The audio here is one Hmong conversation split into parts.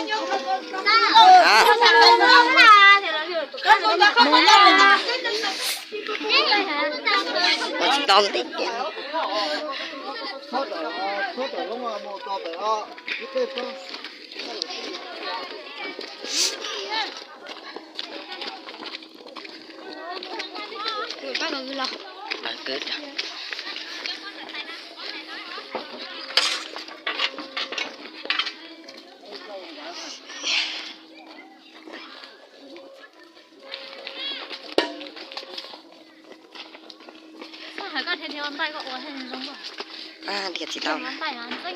Ua tsis tau ntev kiag. Ntiav tsis tau. Koj na, koj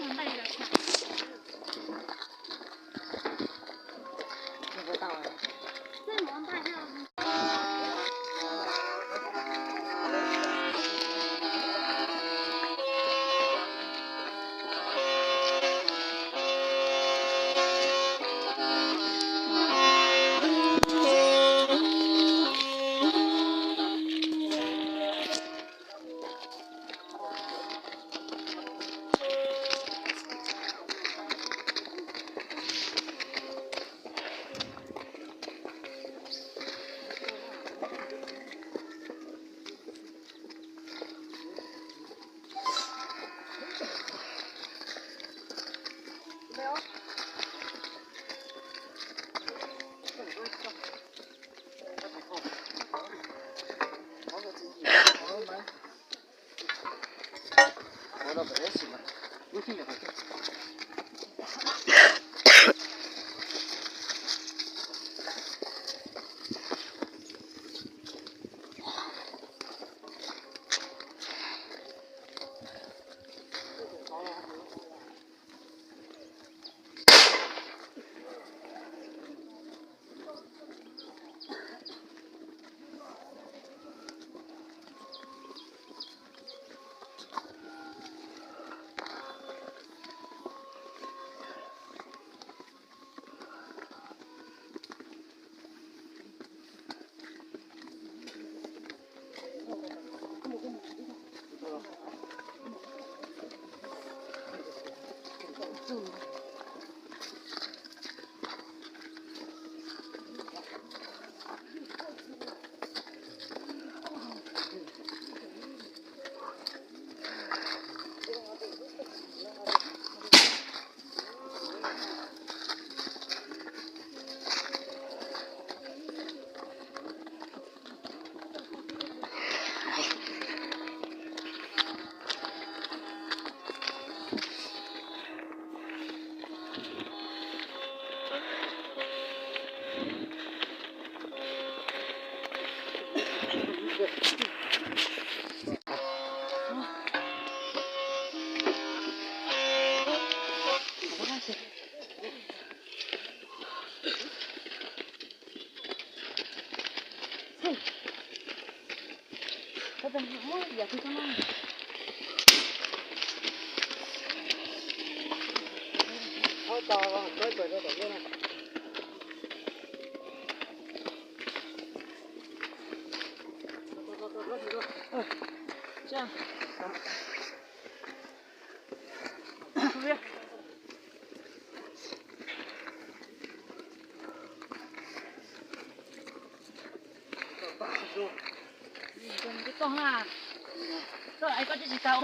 tsis tau,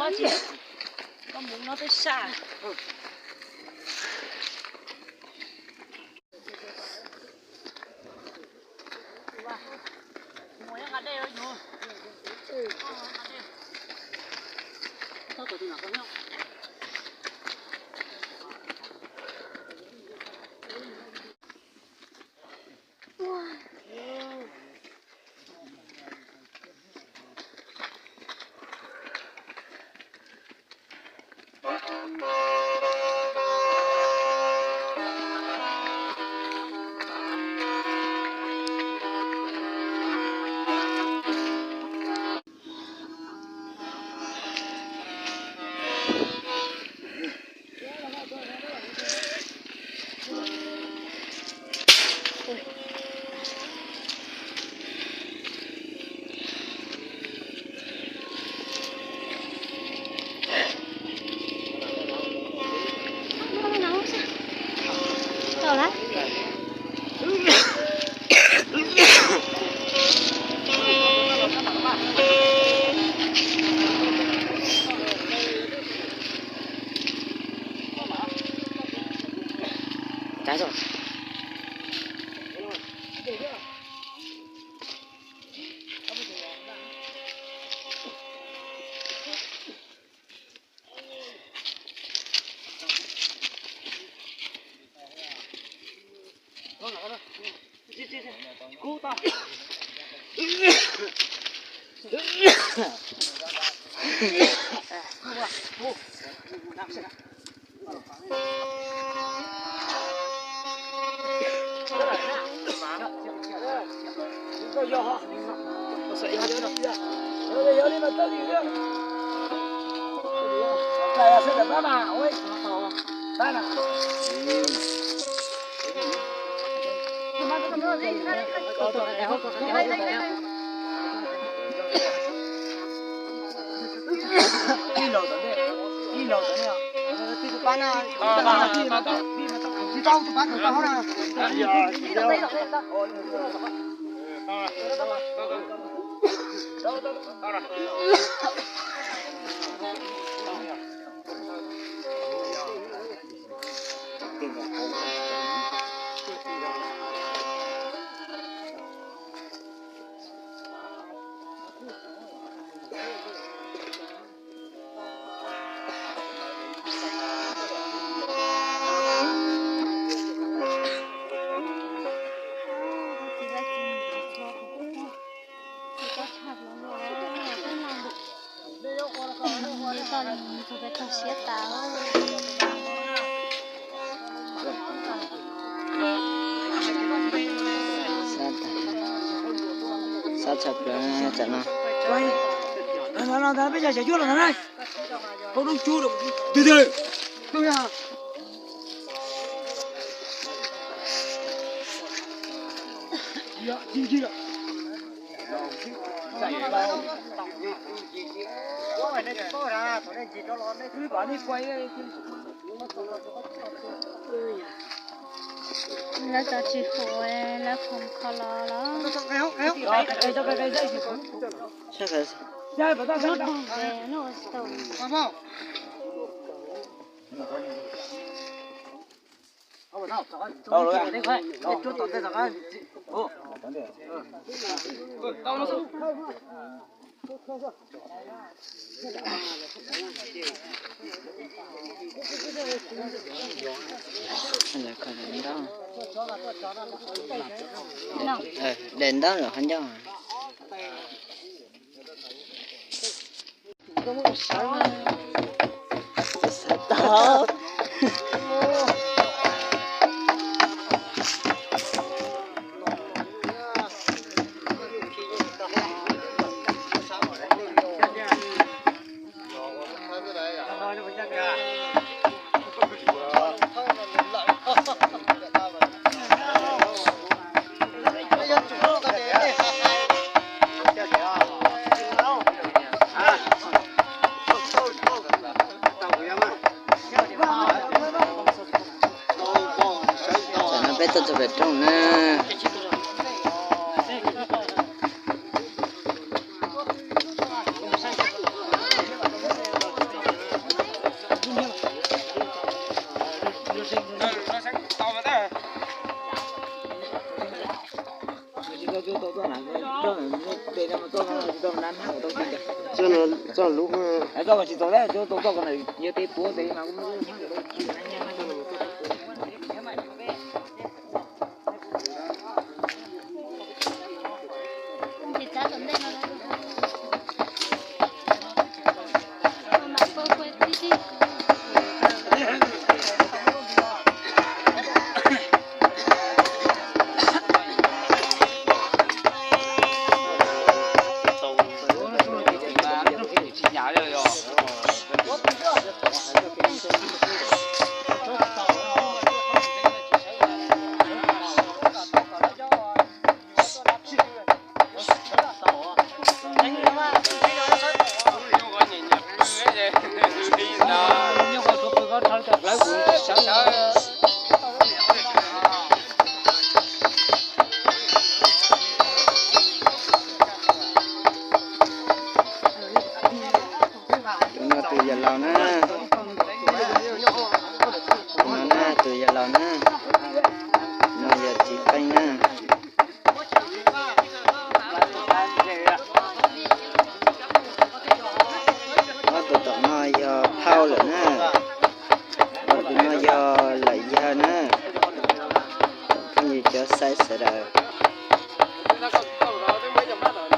koj mus no twb sab. Siab tas. Sab tshaj plaws tsam no. Peb yog xyov cuab los ntag na. Pab dub cub, twg twg. Lawv tau tsis hu, lawv hu kho los los. Lub dog ve lub tau. Daim ntaub los qhov ncauj. Tam no peb tuaj txog pem rooj na. Tus no tus yawg laus na. Tus no na tus yawg laus na. No yog txiv qeej na. Ob tug tom no yog phauj lawm na. Ob tug no yog lawm yawg na. Phooj ywg cov xaiv sawv daws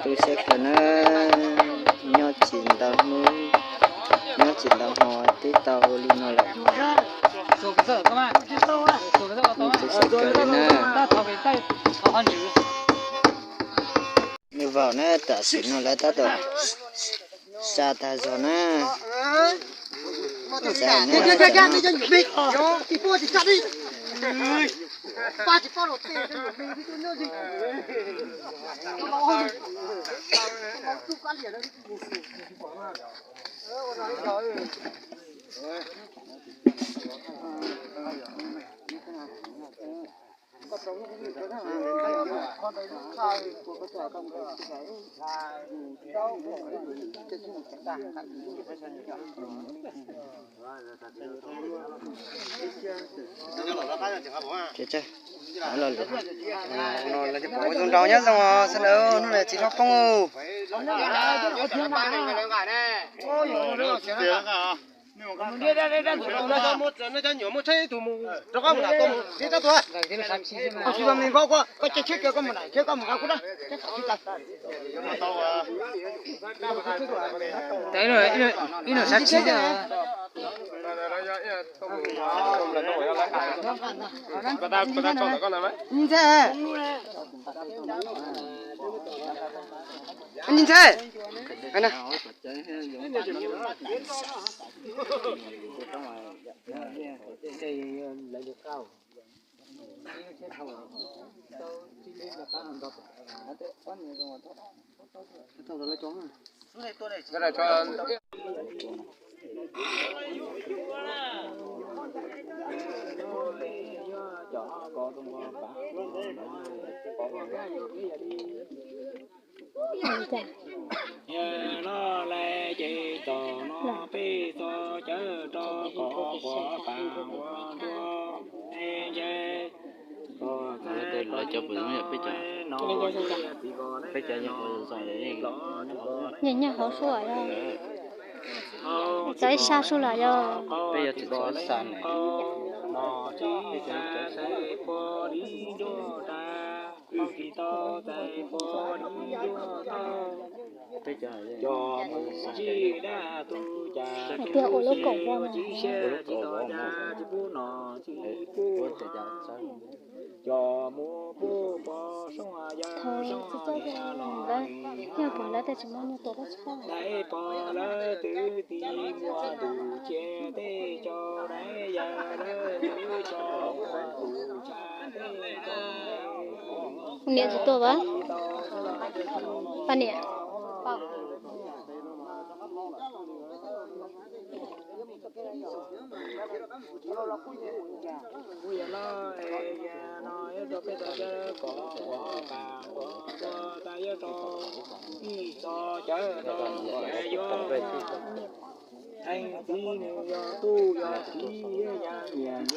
tu siab kawg na. Tam sim no lawv tab tom xa tag zog na. Zoo nraug nyob zoo xwb na, hnub no txiv hlob poob. Yog no lawm ces tom no peb txog cawv rau kom quav pam ua nruab ntshe. Lawv cov pwm zoo yam peb cov, peb cov yeej ua zoo zoo yeej los. Nyiam nyiam hauv suab yog, txawv ib sab suab los yog. Peb yuav tsum txawv ib sab ne. Peb cov, hais tias ua lub kaum voj mas. Ua lub kaum voj mas. Ua cov cas txawv. Thaum txog txog yog pom lawv tias tsis muaj nyuag tuam dab tsi. Niam tsis tuaj vas, poj niam.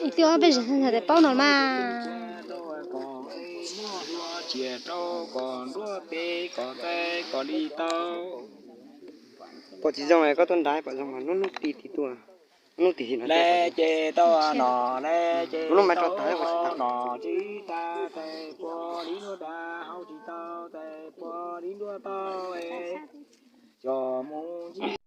Ib tug pej xeem ntawd paub no mas. Pom tsis zoo koj tuaj nrad pom zoo mas hnub hnub ti ti tuaj. Hnub ti ti no ces tau no, hnub no mas rau tas ua tsis tau no.